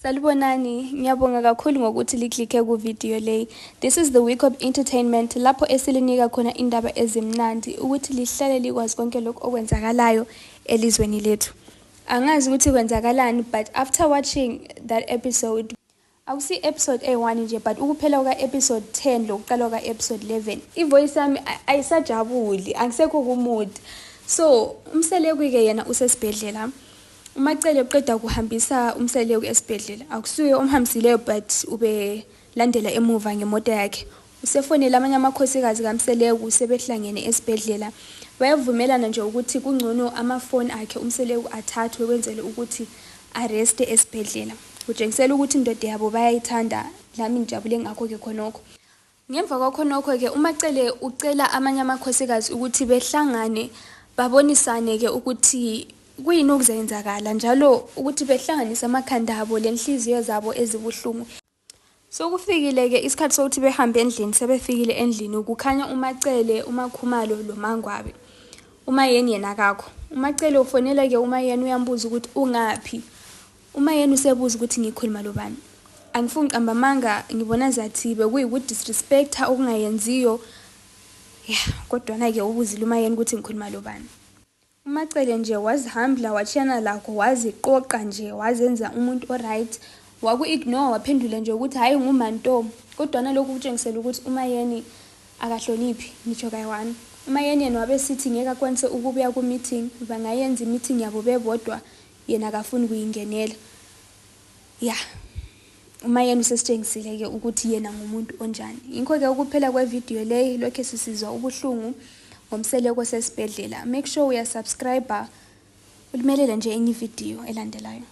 Salibonani, ngiyabonga kakhulu ngokuthi liklikhe ku-video le. This is the week of entertainment lapho esilinika khona indaba ezimnandi ukuthi lihlale likwazi konke lokho okwenzakalayo elizweni lethu. Angazi ukuthi kwenzakalani, but after watching that episode, akusi episode A1 nje but ukuphela kwa episode 10 lokuqala kwa episode 11, ivoice yami ayisajabuli, angisekho kumood. So umseleki ke yena usesibhedlela. Umacele uqeda kuhambisa umseleki esibhedlela. Akusuye umhambisileyo but ube landela emuva ngemoto yakhe. Usefonela amanye amakhosikazi kaMseleki sebehlangene esibhedlela. Bayavumelana nje ukuthi kungcono amafoni akhe umseleki athathwe kwenzele ukuthi arrest esibhedlela. Kujengisela ukuthi indoda yabo bayayithanda, nami ngijabule ngakho ke khonokho. Ngemva kwakhonokho ke umacele ucela amanye amakhosikazi ukuthi behlangane babonisane ke ukuthi kuyini okuzenzakala njalo ukuthi behlanganise amakhanda abo lenhliziyo zabo ezibuhlungu. So kufikile ke isikhathi sokuthi behambe endlini, sebefikile endlini ukukhanya umacele, umakhumalo lo Mangwabe. Umayeni yena akakho. Umacele ufonela ke umayeni uyambuza ukuthi ungaphi. Umayeni usebuza ukuthi ngikhuluma lo bani. Angifuni uqamba amanga, ngibona zathi bekuyi disrespecta okungayenziyo. Kodwa na ke ubuzile umayeni ukuthi ngikhuluma lo bani. Umacele nje wazihambla wachiyana lakho, waziqoqa nje, wazenza umuntu oright, waku-ignore waphendula nje ukuthi hayi ngumanto. Kodwa nalokho kutshengisela ukuthi umayeni akahloniphi ngisho kayi-1. Umayeni yena wabesithi ngeke akwenze ukubuya ku-meeting, bangayenza i-meeting yabo bebodwa, yena akafuni kuyingenela. Umayeni usesitshengisile ke ukuthi yena ngumuntu onjani. Yingakho ke ukuphela kwe-video le lokho sisizwa ubuhlungu ngomseleko sesibhedlela. Make sure uya subscribe ulimelele nje enye video elandelayo.